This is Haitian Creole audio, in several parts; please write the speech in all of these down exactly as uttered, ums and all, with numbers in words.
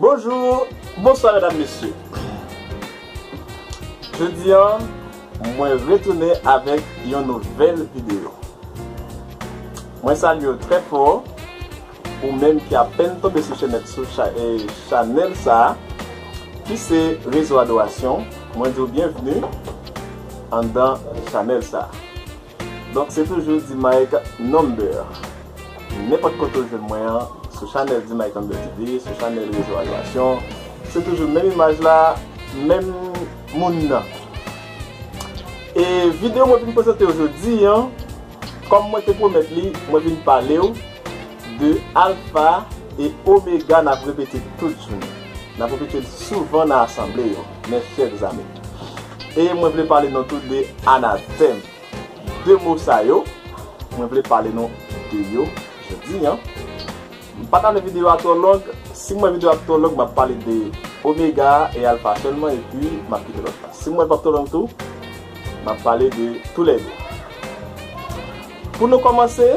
Bonjou, bonswa medam, mesye. Jodi a, mwen retounen avèk yon nouvèl videyo. Mwen salye w trè fò, ou menm ki apèn tonbe sou chanèl, sou cha-, eh, chanèl sa a, ki se Rezo Adorasyon. Mwen di w byenvni anndan chanèl sa a. Donk, se toujou D-Mike Number. Nenpòt kote w jwenn mwen an, sou chanèl D-Mike Number T V, sou chanèl Rezo Adorasyon, se toujou menm imaj la, menm moun nan. E videyo mwen vin prezante w jodi a, kòm mwen te pwomèt li, mwen vin pale w de Alfa e Omega, n ap repete tout jounen. N ap repete l souvan nan asanble yo, mes chers amis. E mwen vle pale nou tou de anatèm. De mo sa yo, mwen vle pale nou de yo jodi a. M pa ta vle videyo a twò long. Si m wè videyo a twò long, m ap pale de Omega e Alfa sèlman, epi m ap kite lòt la. Si m wè l p ap twò long tou, m ap pale de toulède. Pou nou kòmanse,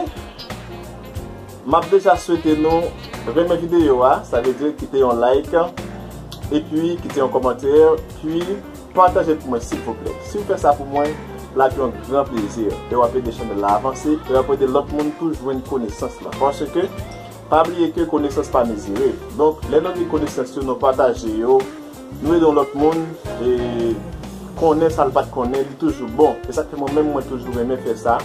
m ap deja swete nou renmen videyo a, sa vle di kite yon like, epi kite yon kòmantè, pi pataje l pou mwen, silvouplè. Si w fè sa pou mwen, l ap yon gran plezi. E w ap ede chanèl la avanse, e w ap ede lòt moun tou jwenn konesans lan. Paske, pa bliye ke konesans pa mezire. Donk, lè nou di konesans yo, nou pataje yo, nou ede yon lòt moun, e konnen sa l pa t konnen, li toujou bon. E sa k fè mwen menm, mwen toujou renmen fè sa.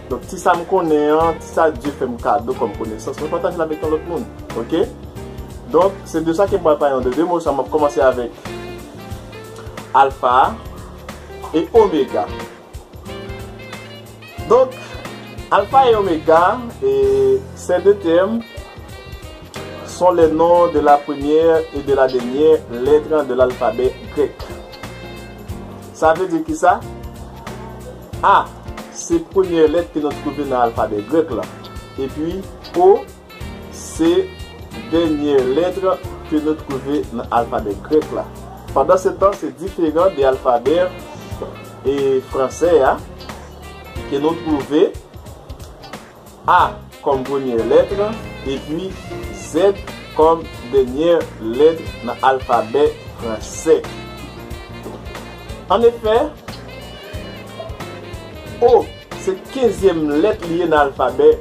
Donk, ti sa m konnen an, ti sa Dye fè m kado kòm konesans, mwen pataje l avèk yon lòt moun. Oke? Donk, se de sa ke m pral pale an de de mo sa, m ap kòmanse avèk Alfa e Omega. Donc, Alpha et Omega, et ces deux termes sont les noms de la première et de la dernière lettre de l'alphabet grec. Sa vle di kisa? A, se premyè lèt ke nou twouve nan alfabè grèk la. Epi, O, se dènyè lèt ke nou twouve nan alfabè grèk la. Pandan se tan, se diferan de alfabè, e, fransè a, ke nou twouve A kòm premyè lèt, epi Z kòm dènyè lèt nan alfabè fransè. An efè, O se kenzyèm lèt li ye nan alfabè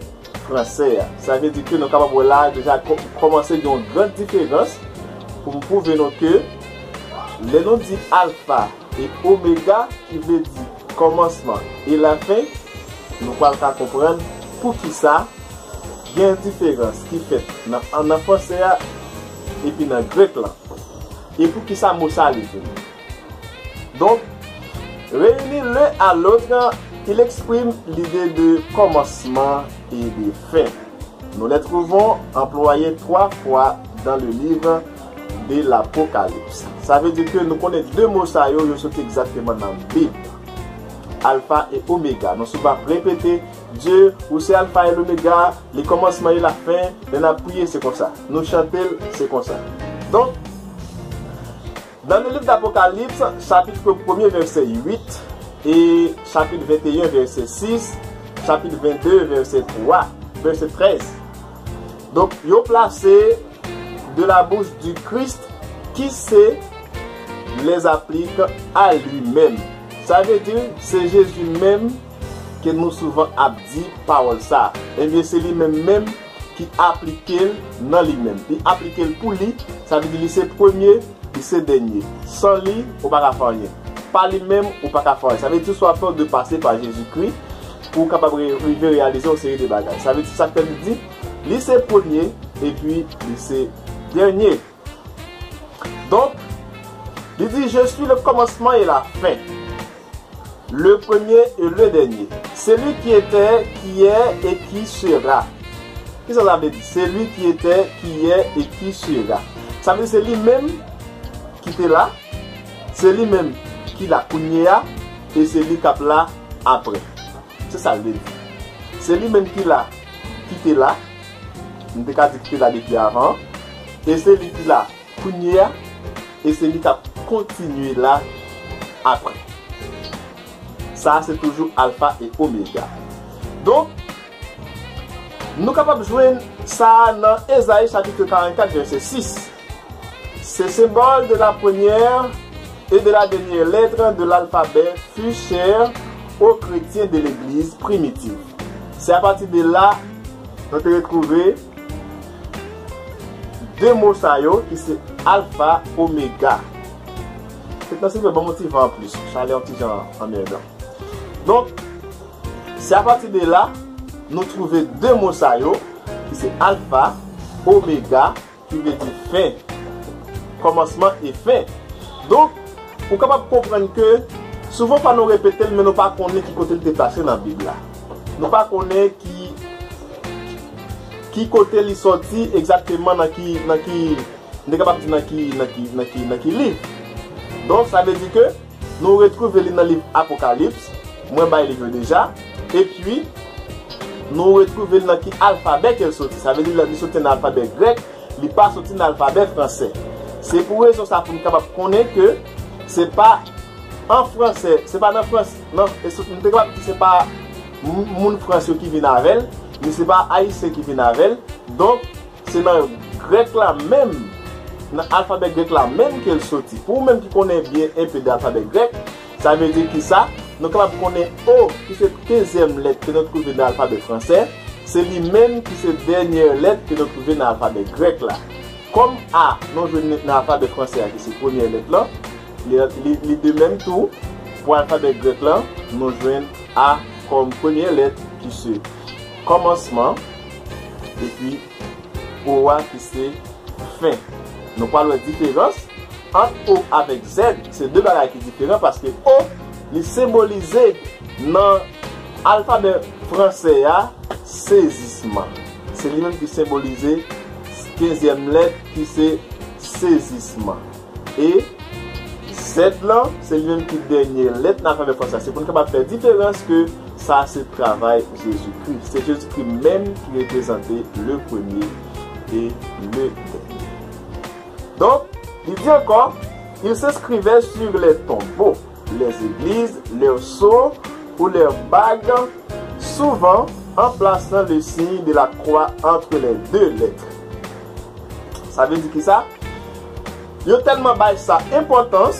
fransè a. Sa vle di ke nou kapab wè la deja kò-, kòmanse gen yon gran diferans pou m pwouve nou ke lè nou di alfa e omega, ki vle di kòmansman e lafen, nou pral ka konprann poukisa gen diferans ki fèt nan, nan fransè a epi nan grèk lan, e poukisa mo sa li vini. Donc, réunis l'un à l'autre, il exprime l'idée de commencement et de fin. Nous les trouvons employés trois fois dans le livre de l'Apocalypse. Sa vle di ke nou konnen de mo sa yo, yo soti egzakteman nan Bib. Alfa e omega. Nou souvan ap repete, Dye, ou se alfa e lomega, li kòmansman e lafen, lè n ap priye, se konsa. Nou chante l, se konsa. Donk, dans le livre d'Apocalypse, chapitre premier, verset huit, et chapitre vingt et un, verset six, chapitre vingt-deux, verset trois, verset treize. Donk, yo plase de la bouche du Christ, qui se les applique à lui-même. Sa vle di, se Jezi menm ke nou souvan ap di pawòl sa. Ebyen, se li menm menm ki aplike l nan li menm. Li aplike l pou li, sa vle di li se premye, li se dènye. San li, ou pa ka fè anyen. Pa li menm, ou pa ka fè anyen. Sa vle di, swa fè w de pase pa Jezikri pou w kapab re-, rive reyalize yon seri de bagay. Sa vle di, sa k fè li di, li se premye, epi li se dènye. Donk, li di, Je suis le commencement et la fin, le premier et le dernier. Celui qui était, qui est et qui sera. Kisa sa vle di? Celui qui était, qui est et qui sera. Sa vle di se li menm ki te la, se li menm ki la kounye a, e se li k ap la apre. Se sa l vle di. Se li menm ki la, ki te la, m te ka di ki te la depi avan, e se li ki la kounye a, e se li k ap kontinye la apre. Sa a se toujou alfa e omega. Donk, nou kapab jwenn sa a nan Ezayi chapit karannkat, vèsè sis. Ces symboles de la première et de la dernière lettre de l'alphabet furent chers aux chrétiens de l'Église primitive. Se apati de la nou te retwouve de mo sa yo ki se alfa, omega. Fèt nan silvè ban m yon ti van anplis. Chalè yon ti jan anmèdan. Donk, se apati de la nou twouve de mo sa yo ki se alfa, omega, ki vle di fen. Kòmansman e fen. Donk, ou kapab konprann ke souvan fwa nou repete l, men nou pa konnen ki kote l te plase nan Bib la. Nou pa konnen ki, ki kote li sòti egzakteman, nan ki, nan ki, nou te kapab di nan ki, nan ki, nan ki, nan ki liv. Donk, sa vle di ke nou retwouve li nan liv Apokalips, mwen bay liv yo deja, epi nou retwouve li nan ki alfabè ke l soti. Sa vle di li soti nan alfabè grèk, li pa soti nan alfabè fransè. Se pou rezon sa pou n kapab konnen ke se pa an fransè, se pa nan Frans, nan, e sou, nou te kapab di se pa m-, moun Frans yo ki vin avè l, men se pa Ayisyen ki vin avè l. Donk, se nan grèk la menm, nan alfabè grèk la menm ke l soti. Pou ou menm ki konnen byen enpe de alfabè grèk, sa vle di kisa? Nou kapab konnen O, ki se kenzyèm lèt ke nou twouve nan alfabè fransè, se li menm ki se dènyè lèt ke nou twouve nan alfabè grèk la. Kòm A, nou jwenn nan alfabè fransè a, ki se premyè lèt lan, li, li, li de menm tou, pou alfabè grèk lan, nou jwenn A kòm premyè lèt, ki se kòmansman, epi O a ki se fen. Nou pral wè diferans ant O avèk Z, se de bagay ki diferan, paske O, li senbolize nan alfabè fransè a, sezisman. Se li menm ki senbolize kenzyèm lèt ki se sezisman. E Z lan, se li menm ki dènyè lèt nan alfabè fransè. Se pou n kapab fè diferans ke sa se travay Jezikri. Se Jezikri menm ki reprezante le premier et le dernier. Donk, li di ankò, il s'inscrivait sur les tombeaux, les églises, leurs sceaux ou leurs bagues, souvent en plaçant le signe de la croix entre les deux lettres. Sa vle di kisa? Yo tèlman bay sa enpòtans,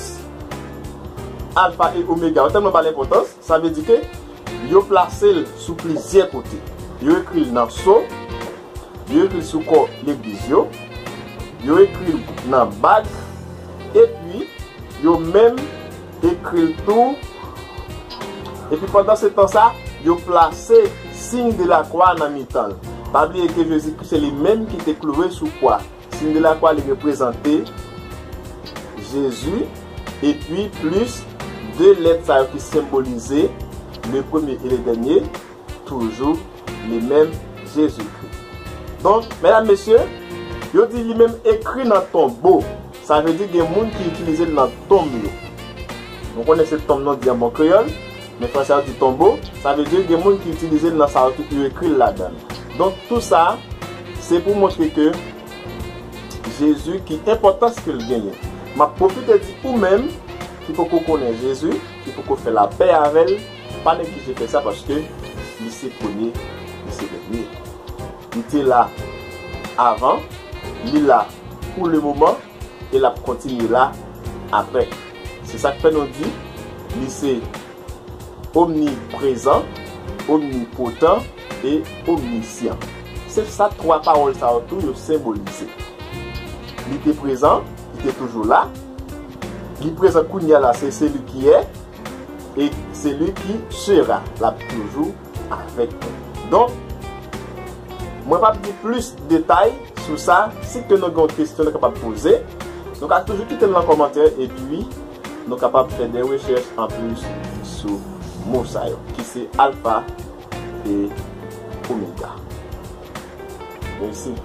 alfa e omega, yo tèlman bay l enpòtans, sa vle di ke yo plase l sou plizyè kote. Yo ekri l nan so, yo ekri l sou kò legliz yo, yo ekri l nan bag, epi yo menm ekri l tou. Epi pandan se tan sa, yo plase siy de lakwa nan mitan l. Pa bliye ke Jezikri se li menm ki te klouwe sou kwa. Siy de lakwa li reprezante Jezi, epi plis de lèt sa yo ki senbolize le premier et le dernier, toujou li menm Jezikri. Donk, medam, mesye, yo di li menm ekri nan tonbo. Sa vle di gen moun ki itilize l nan tonm yo. Nou konnen se tonm nou di an bon kreyòl, men fransè yo di tonbo. Sa vle di gen moun ki itilize l nan sa yo, yo ekri l ladan l. Donk, tou sa, se pou montre ke Jezi, ki enpòtans ke l genyen. M ap pwofite di ou menm ki poko konnen Jezi, ki poko fè lapè avè l, pa neglije fè sa paske li se premye, li se dènye. Li te la avan, li la pou le moman, e l ap kontinye la apre. Se sa k fè nou di, li se omniprezan, omnipotan e omnisyan. Se sa twa pawòl sa yo tou yo senbolize. Li te prezan, li te toujou la. Li prezan kounye a la, se celui qui est, et celui qui sera. L ap toujou avèk nou. Donk, mwen p ap di plis detay sou sa. Si ke nou gen yon kesyon nou kapab poze, nou ka toujou kite l nan kòmantè, epi nou kapab fè de rechèch anplis sou mo sa yo, ki se alfa e omega. Mèsi.